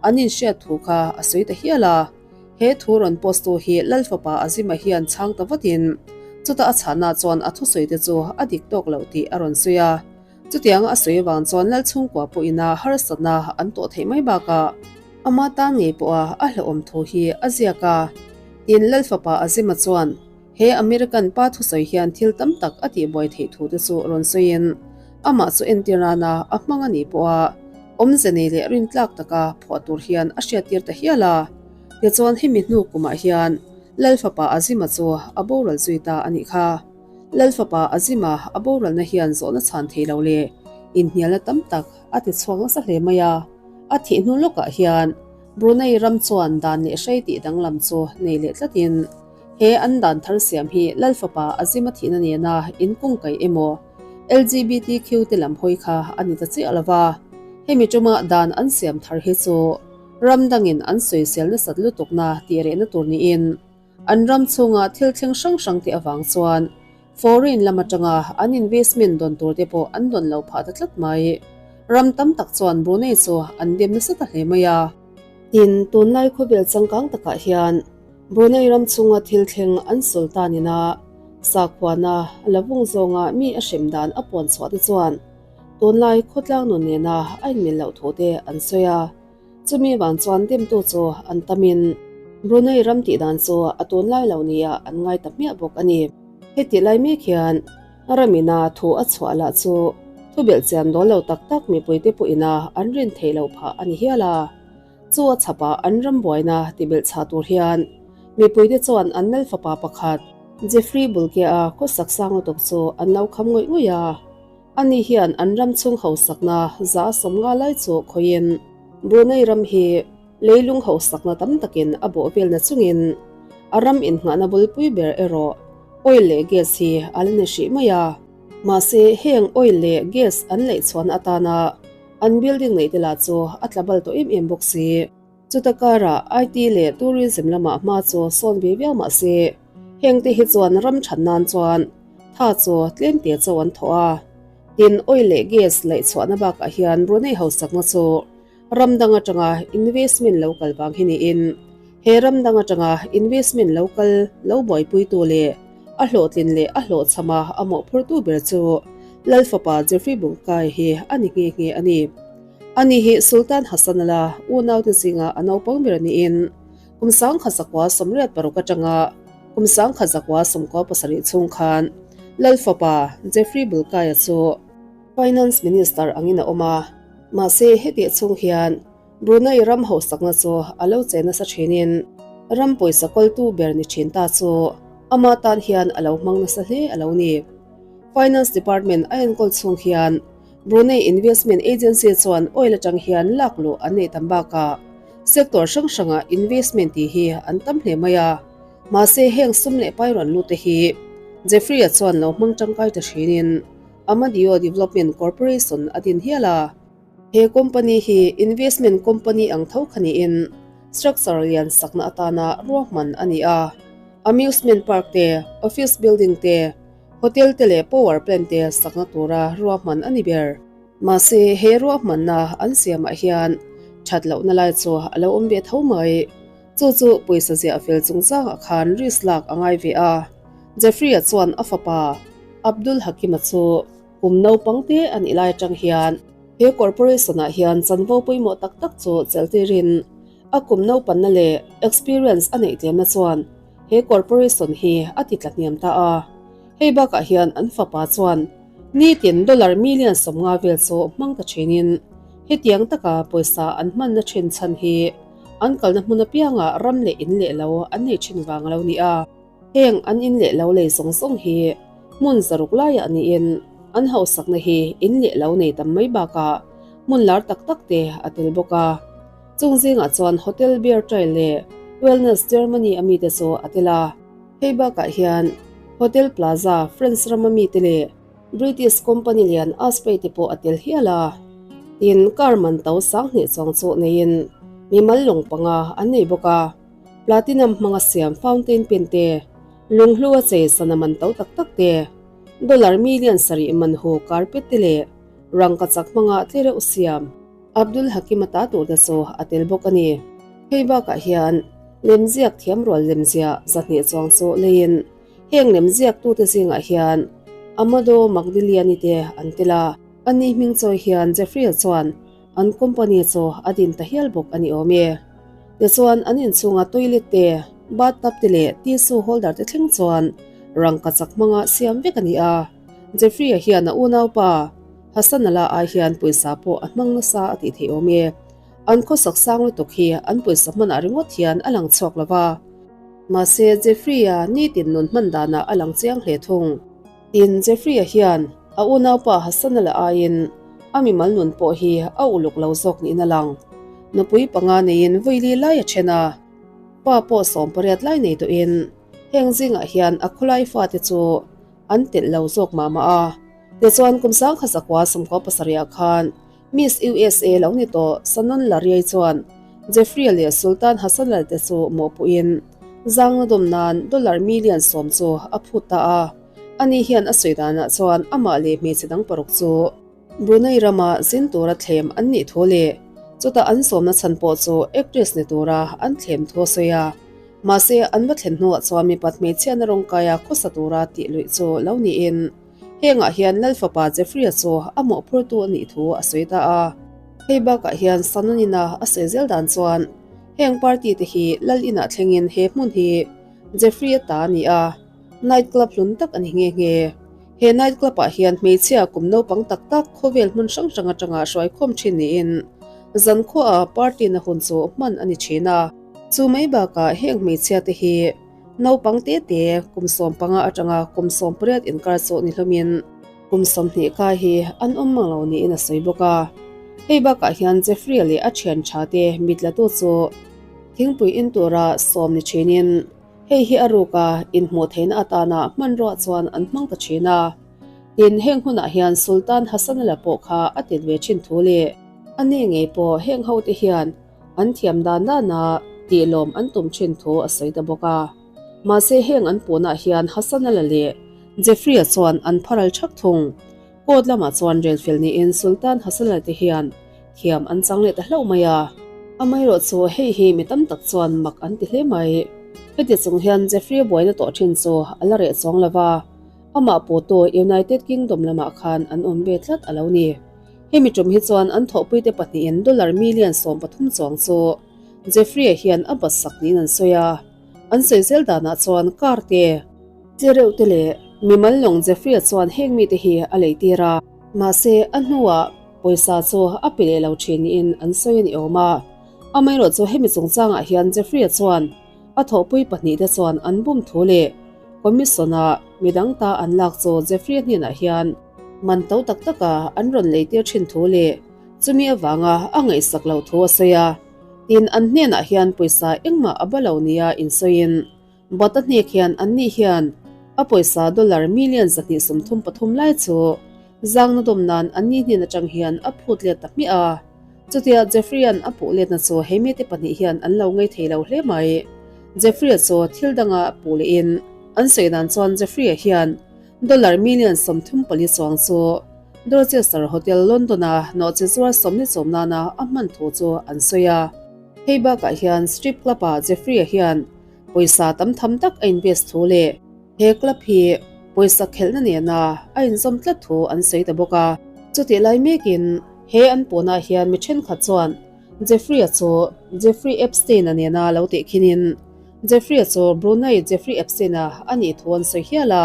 Speaker 1: an inhriat thu kha a sawi ta hial a. He thu rawn post tu hi Lal fapa Azima hian chhang ta vatin chuta a chhahna chuan a thusawi te chu a dik tawk loh tih a rawn sawi a. Chutiang a sawi avang chuan Lal chhungkua pawhin a harsatna an tawh theih mai bakah ama tan ngei pawha a hlauhawm thu hi a ziak a. Tin, Lal fapa Azima chuan he American pa thusawi hian thil tam tak a tihbuai theih thu te chu rawn sawiin amah chu entir nana a hmang a nih pawha awmze nei leh rintlak taka phuah tur hian a hriattir ta hial a. Tichuan hemi hnu kumah hian Lal fapa Azima chu a boral zui ta a nih kha. Lal fapa Azima a boralna hian zawhna chhan thei lo leh inhnialna tam tak a ti chhuak nasa hle mai a. A thih hnu lawkah hian Brunei ram chuan dan leh hrei tih danglam chu nei leh tlatin he an dan thar siam hi Lal fapa Azima thihna nena inkungkaih emaw LGBTQ te lam hawi kha a ni ta chiah lo va. Hemi tuma dan an siam thar hi chu ram dangin an sawisel nasat lutukna tih rehna tur niin An ram chhunga thil thleng hrang hrang te avang chuan foreign lam atanga an investment dawn tur te pawh an dawn lo phah ta tlat mai. Ram tam tak chuan Brunei chu an dem nasa ta hle mai a. Tin, tunlai khawvel changkang takah hian Brunei ram chhunga thil thleng an sultan ina sakhuana la vung zawnga mi a hrem dan a puan chhuah te chuan tunlai khawtlang nun nena a inmil loh thu te an sawi a. Chumi vang chuan demtu chu an tamin Brunei ram tih dan chu a tunlai lo nia an ngai ta hmiah bawk a ni. Heti lai mek hian ramina thu a chhuah lah chu thubelh chian dawn lo tak tak mipuite pawhina an rin theih loh phah a ni hial a. Chu a chhapah an ram buaina tibelh chhah tur hian mipuite chuan an lal fapa pakhat Jeffrey Bulkea khawsak sang lutuk chu an lo kham ngawih ngawih a. Ani hian an ram chhung hausakna za 50 lai chu khawiin Brunei ram hi leilung hausakna tam takin a bawh velna chungin a ram innghahna bulpui ber erawh oil leh gas hi a la ni hrih mai a. Mahse heng oil leh gas an leih chhuahna atana an building neih te lah chu a tla bal tawh em em bawk si. Chuta karah IT leh tourism lamah hma chu sawn ve viau mah se heng te hi chuan ram that nan chuan Tha chu tlemte chaw an thawh a, tin oil leh gas laih chhuahna bakah hian Brunei hausakna chu ram dang atanga investment lo kal vang hi niin he ram dang atanga investment lo kal lo buaipuitu leh a hlawhtlin leh a hlawhchhama a mawhphurtu ber chu Lal fapa Jeffrey Bungkai hi a ni nghe nghe a ni. Ani hi Sultan Hassanal-a unaute zinga a naupang ber niin kum 1986 atanga Kum 1997 chhung khan Lal fapa Jeffrey Bulkaia chu Finance Minister angin a awm a, mahse hetih chhung hian Brunei ram hausakna chu a lo che nasa thinin ram pawisa kawltu ber ni thin ta chu ama tan hian a lo hmang nasa hle a lo ni. Finance Department a enkawl chhung hian Brunei Investment Agency chuan oil atang hian lak luh an neih tam bakah sector hrang hrangah investment tih hi an tam hle mai a. Mahse heng sum leh pai rawn lut te hi Jeffrey-a chuan lo hmang tangkai ta thinin Amadio Development Corporation a din hial a. He company hi investment company ang tho kha niin structure lian sakna atana ruahman a ni a. Amusement park te, office building te, hotel te leh power plant te sakna tura ruahman a ni ber. Mahse he ruahmanna an siamah hian that lohna lai chu a lo awm ve tho mai. Chu chu pawisa ziah fel chungchangah khan risk lak a ngai ve a. Jeffrey-a chuan a fapa Abdul Hakim-a chu kum naupang te a nih lai atang hian he corporation-ah hian chanvo pawimawh tak tak chu cheltirin a kum naupanna leh experience a neih tlemna chuan he corporation hi a ti tla hniam ta a. Hei bakah hian an fapa chuan nitin dollar million 50 vel chu hmang ta thinin hetiang taka pawisa an hmanna thin chhan hi An kalna hmun apiangah ram leh in leh lo an nei thin vang a lo ni a. Heng an in leh lo lei zawng zawng hi hmun zaruk laiah niin an hausakna hi in leh lo nei tam mai bakah hmun lar tak tak te a tel bawk a. Chung zingah chuan Hotel Beer Trail leh Wellness Germany a mite chu a tel a. Hei bakah hian Hotel Plaza France rama mite leh British company lian Asprey te pawh a tel hial a. Tin, car man to 2000 chuang chu neiin mimal lawng panga an nei bawk a, platinum hmanga siam fountain pen te, lunghlu a chei sana man to tak tak te, dollar million sarih man hu carpet te leh rangkachak hmanga tlereuh siam. Abdul Hakim-a ta tur te chu a tel bawk a ni. Hei bakah hian lemziak thiam rual lemziah 200 chuang chu leiin heng lemziaktute zingah hian Amado Magdiliani te an tel a. Ani hming chawi hian Jeffrey-a chuan an company chu a din ta hial bawk a ni awm e. Tichuan an inchhunga toilet te, bathtub te leh tissue holder te thleng chuan rangkachak hmanga siam vek a ni a. Jeffrey-a hian a unaupa Hassan Ala ai hian pawisa pawh a hmang nasa a tih theih awm e. An khawsak sang lutuk hi an pawisa hmanah ringawt hian a lang chhuak lo va. Mahse, Jeffrey-a nitin nun hman danah a lang chiang hle thung. Tin, Jeffrey-a hian a unaupa Hassan Ala aiin a mimal nun pawh hi a uluk lo zawk niin a lang. Nupui panga neiin vawi lai a then a, pa pawh 18 lai nei tawhin heng zingah hian a khawlai fate chu an telh lo zawk mah mah a. Tichuan kum 1997 ah khan Miss USA lo ni tawh Sanon Lariai chuan Jeffrey leh Sultan Hassanal te chu mawhpuhin zangna dawm nan dollar million 10 chu a phut ta a. Ani hian a sawi danah chuan amah leh hmeichhe dang paruk chu Brunei rama zin tura thlem an nih thu leh chutah an sawmna chhan pawh chu actress ni tura an thlem thu a sawi a. Mahse an va thlen hnuah chuan mipat hmeichhiatna rawngkaia khawsa tura tih luih chu lo niin hengah hian Lal fapa Jeffrey-a chu a mawhphurtu a nih thu a sawi ta a. Hei bakah hian Sanonina a sawi zel dan chuan heng party te hi Lal inah thlengin he hmun hi Jeffrey-a ta a ni a, night club hlun tak a ni nghe nghe. He night club ah hian hmeichhia kum naupang tak tak khawvel hmun hrang hrang atanga hruaikhawm thin niin zankhuaah party na hun chu hman a ni thin a. Chu mai bakah heng hmeichhia te hi naupang te te kum 15 atanga kum 18 inkar chu ni hlawmin kum 20 kai hi an awm mang lo niin a sawi bawk a. Hei bakah hian Jeffrey leh a thian tha te mitlatu chu thingpui in tura sawm ni thinin hei hi a ruka inhmuh theihna atana hmanrua chuan an hmang ta thin a. Tin, heng hunah hian Sultan Hassanala pawh kha a tel ve thin thu leh ani ngei pawh heng ho te hian an thiam dan dana tihlawm an tum thin thu a sawi ta bawk a. Mahse heng an puhnah hian Hassanala leh Jeffrey-a chuan an pharal thak thung. Court lamah chuan rel fel niin Sultan Hassanala te hian thiam an chang leh ta hlauh mai a. Amaherawh chu hei hi mi tam tak chuan mak an ti hle mai. Heti chung hian Jeffrey-a buaina tawh thin chu a la reh chuang lo va, amah puhtu United Kingdom lamah khan an awm ve tlat a lo ni. Hemi tum hi chuan an thawhpuite pahnihin dollar million 13 chuang chu Jeffrey-a hian a bat sak niin an sawi a. An sawi zel danah chuan car te, chereuh te leh mimal lawng Jeffrey-a chuan heng mite hi a lei tir a. Mahse, a hnuah pawisa chu a pe leh lo thin niin an sawi a ni awm a. Amaherawh chu hemi chungchangah hian Jeffrey-a chuan a thawhpui pahnihte chuan an bum thu leh commission-a midang ta an lak chu Jeffrey-a hnenah hian man to tak taka an rawn lei tir thin thu leh chumi avanga a ngaihsak loh thu a sawi a. Tin, an hnenah hian pawisa engmah a ba lo nia insawiin Bata hnek hian anni hian a pawisa dollar million 233 lai chu zangna dawm nan anni hnen atang hian a phut let ta hmiah a. Chutia Jeffrey-a'n a puh letna chu he mite pahnih hian an lo ngei thei lo hle mai. Jeffrey-a chu thil danga puh lehin an sawi dan chuan Jeffrey-a hian dollar million 34 chuang chu Dorchester Hotel London-a nawhchi zuar sawmni chawm nana a hman thu chu an sawi a. Hei bakah hian strip club-ah Jeffrey-a hian pawisa tam tham tak a invest thu leh he club hi pawisa khelhna nena a inzawm tlat thu an sawi ta bawk a. Chutih lai mekin he an puhnah hian mi thenkhat chuan Jeffrey-a chu Jeffrey Epstein-a nena lo tehkhinin Jeffrey-a chu Brunei Jeffrey Epstein-a a nih thu an sawi hial a.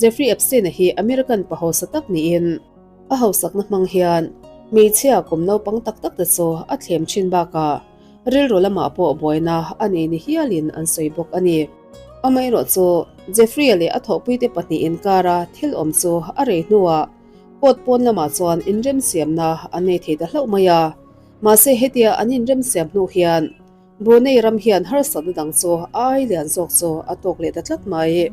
Speaker 1: Jeffrey Epstein-a hi American pa hausa tak niin a hausakna hmang hian hmeichhia kum naupang tak tak te chu a thlem thin bakah rilru lamah pawh buaina a nei ni hialin an sawi bawk a ni. Amaherawh chu Jeffrey-a leh a thawhpuite pahnih inkara thil awm chu a rei hnuah court pawn lamah chuan inremsiamna an nei thei ta hlauh mai a. Mahse hetia an inremsiam hnu hian Brunei ram hian harsatna dang chu a ai lian zawk chu a tawk leh ta tlat mai.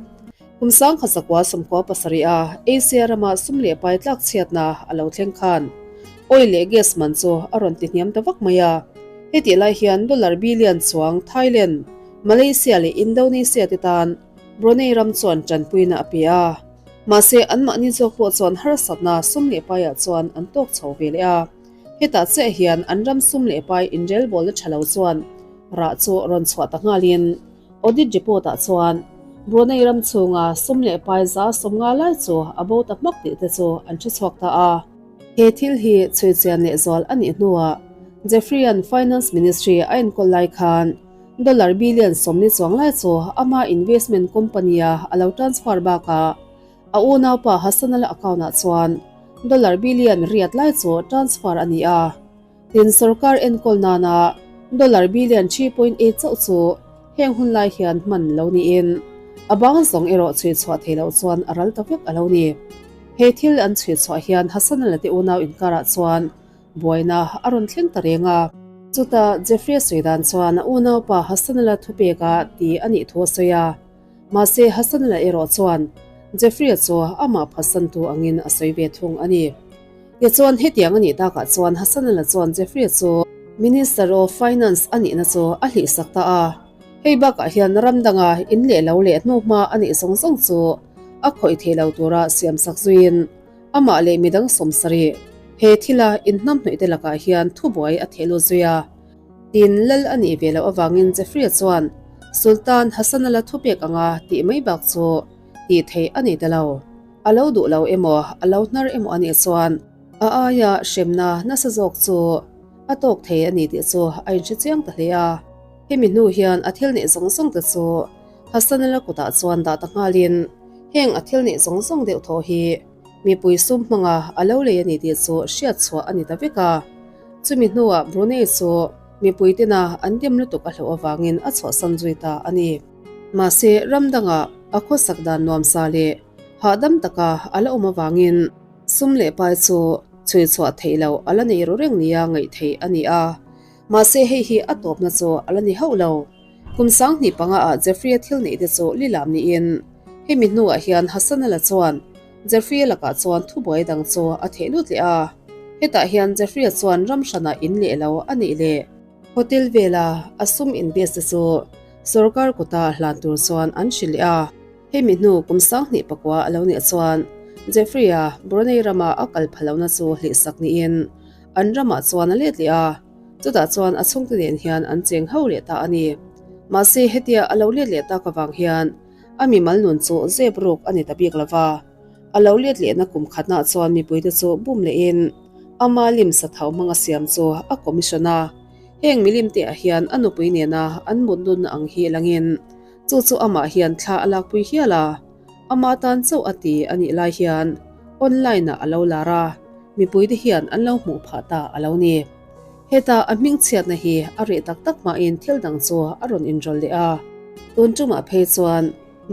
Speaker 1: Kum 1997 a Asia rama sum leh pai tlak chhiatna a lo thleng khan. Oil leh gas man chu a rawn ti hniam ta vak mai a. Hetih lai hian dollar billion chuang Thailand, Malaysia leh Indonesia te tan Brunei ram chuan tanpuina a pe a. Mahse anmahni zawk pawh chuan harsatna sum leh paiah chuan an tawk chho ve leh a. Hetah chiah hian an ram sum leh pai inrelbawlna tha lo chuan rah chu rawn chhuah ta nghalin Audit report-ah chuan Brunei ram chhunga sum leh pai 150 lai chu a bo ta hmak tih te chu an hre chhuak ta a. He thil hi chhui chian leh zual a nih hnuah Jeffrey-a'n Finance Ministry a enkawl lai khan dollar billion 40 chuang lai chu ama investment company-a a lo transfer bakah a unaupa Hassan-a account-ah chuan dollar billion riat lai chu transfer a ni a. Tin, sorkar enkawl nana dollar billion 3.8 chauh chu heng hun lai hian hman lo niin a bang zawng erawh chhui chhuah thei loh chuan a ral ta vek a lo ni. He thil an chhui chhuah hian Hassan-a leh te unau inkarah chuan buaina a rawn thleng ta reng a. Chutah Jeffrey-a sawi dan chuan a unaupa Hassan-a la thupeka ti a nih thu a sawi a. Mahse Hassan-a la erawh chuan Jeffrey-a chu amah phatsantu angin a sawi ve thung a ni. Tichuan, hetiang a nih takah chuan Hassanala chuan Jeffrey chu Minister of Finance a nihna chu a hlihsak ta a. Hei bakah hian ram danga in leh lo leh hnuhma a nih zawng zawng chu a khawih thei lo tura siamsak zuiin amah leh midang 70 he thila inhnamhnawih te lakah hian thubuai a theh lut zui a. Tin, lal a nih ve loh avangin Jeffrey chuan Sultan Hassanala thupek anga tih mai bak chu tih theih a ni ta lo. A lo duh lo emaw, a lo hnar emaw a nih chuan a aia hremna nasa zawk chu a tawk thei a ni tih chu a inhre chiang ta hle a. Hemi hnu hian a thil neih zawng zawng te chu Hassanala kutah chuan dah ta nghalin heng a thil neih zawng zawng deuh thaw hi mipui sum hmanga a lo lei a ni tih chu hriat chhuah a ni ta vek a. Chumi hnuah Brunei chu mipui tena an dem lutuk a hlauh avangin a chhuahsan zui ta a ni. Mahse ram dangah a khawsak dan nuamsa leh hahdam taka a la awm avangin sum leh pai chu chhui chhuah theih loh a la nei ru reng nia ngaih theih a ni a. Mahse hei hi a tawpna chu a la ni hauh lo. Kum 2005 ah Jeffrey-a thil neih te chu lilam niin hemi hnuah hian Hassan-a la chuan Jeffrey-a lakah chuan thubuai dang chu a theh lut leh a. Hetah hian Jeffrey-a chuan ram hranah in leh lo a nih leh hotel vela a sum invest te chu sorkar kuta hlan tur chuan an hrilh leh a. Hemi hnu kum 2009 a lo nih chuan Jeffrey-a Brunei rama a kal pha lohna chu hlihsak niin an ramah chuan a let leh a, chutah chuan a chhungte nen hian an cheng ho leh ta a ni. Mahse hetia a lo let leh tak avang hian a mimal nun chu zep ruk a ni ta bik lova, a lo let lehna kum khatnah chuan mipuite chu bum lehin ama lim sathau hmanga siam chu a commission a, heng milim te ah hian a nupui nena an mut nunna ang hi langin Chu chu amah hian thla a lakpui hial a, ama tan chauh a ti a nih lai hian online ah a lo lar a, mipuite hian an lo hmuh phah ta a lo ni. Heta a hmingchhiatna hi a reh tak tak hmain thil dang chu a rawn inrawlh leh a. Tun tumah phei chuan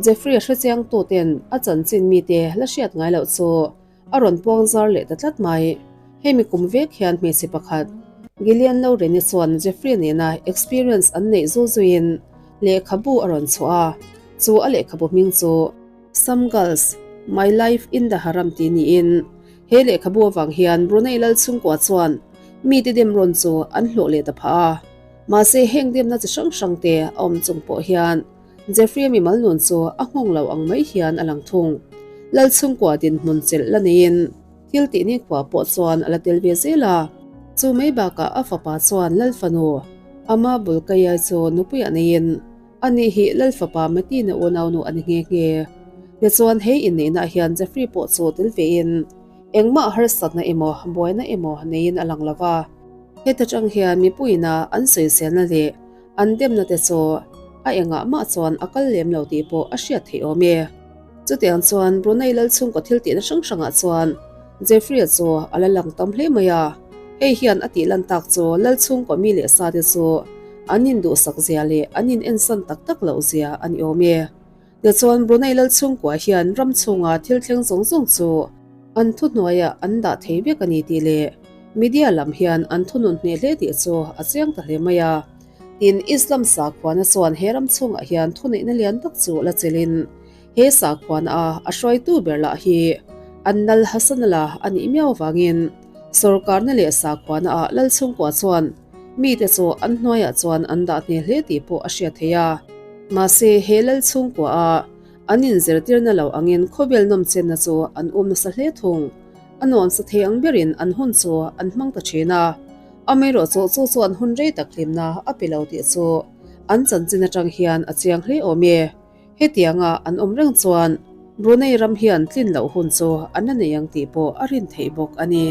Speaker 1: Jeffrey-a hrechiangtuten a chanchin mite la hriat ngai loh chu A rawn puang zar leh ta tlat mai. Hemi kum vek hian hmeichhe pakhat, Gillian Lorene chuan Jeffrey nena experience an neih zul zuiin lehkhabu a rawn chhuah a, chu a lehkhabu hming chu Some Girls, My Life in the Haram tih niin he lehkhabu avang hian Brunei lal chhungkua chuan mite dem rawn chu an hlawh leh ta phah a. Mahse heng demna chi hrang hrang te a awm chung pawh hian Jeffrey-a mimal nun chu a nghawng lo ang mai hian a lang thung. Lal chhungkua dinhmun chelh la neiin thil tih nikhua pawh chuan a la tel ve zel a. Chu mai bakah a fapa chuan Lal fanu Ama Bulkaiai chu nupuiah neiin ani hi Lal fapa Matina unaunu a ni nghe nghe. Tichuan hei inneihnaah hian Jeffrey pawh chu tel vein engmah harsatna emaw buaina emaw neiin a lang lo va. Heta tang hian mipuiina an sawiselna leh An demna te chu a engah mah chuan a kal lem lo tih pawh a hriat theih awm e. Chutiang chuan Brunei lal chhungkaw thil tihna hrang hrangah chuan Jeffrey-a chu a la lang tam hle mai a. Hei hian a tih lan tak chu lal chhungkaw mi leh sa te chu an induhsak zia leh an inensan tak tak loh zia a ni awm e. Tichuan Brunei lal chhungkua hian ram chhunga thil thleng zawng zawng chu an thuhnuaiah an dah thei vek a ni tih leh media lam hian an thunun hneh hle tih chu a chiang ta hle mai a. Tin, Islam sakhuana chuan he ram chhungah hian thuneihna lian tak chu la chelin he sakhuana a a hruaitu ber lah hi Annal Hassanala a nih miau vangin. Sorkarna leh sakhuana ah lal chhungkua chuan mite chu an hnuaiah chuan an dah hne hle tih pawh a hriat theih a. Mahse, he lal chhungkua a an inzirtirna lo angin khawvel nawmchenna chu an um nasa hle thung. A nuamsa thei ang berin an hun chu an hmang ta thin a. Amaherawhchu chu chu an hun rei tak hlimna a pe lo tih chu an chanchin atang hian a chiang hle awm e. Hetianga an awm reng chuan Brunei ram hian tlin loh hun chu an la nei ang tih pawh a rin theih bawk a ni.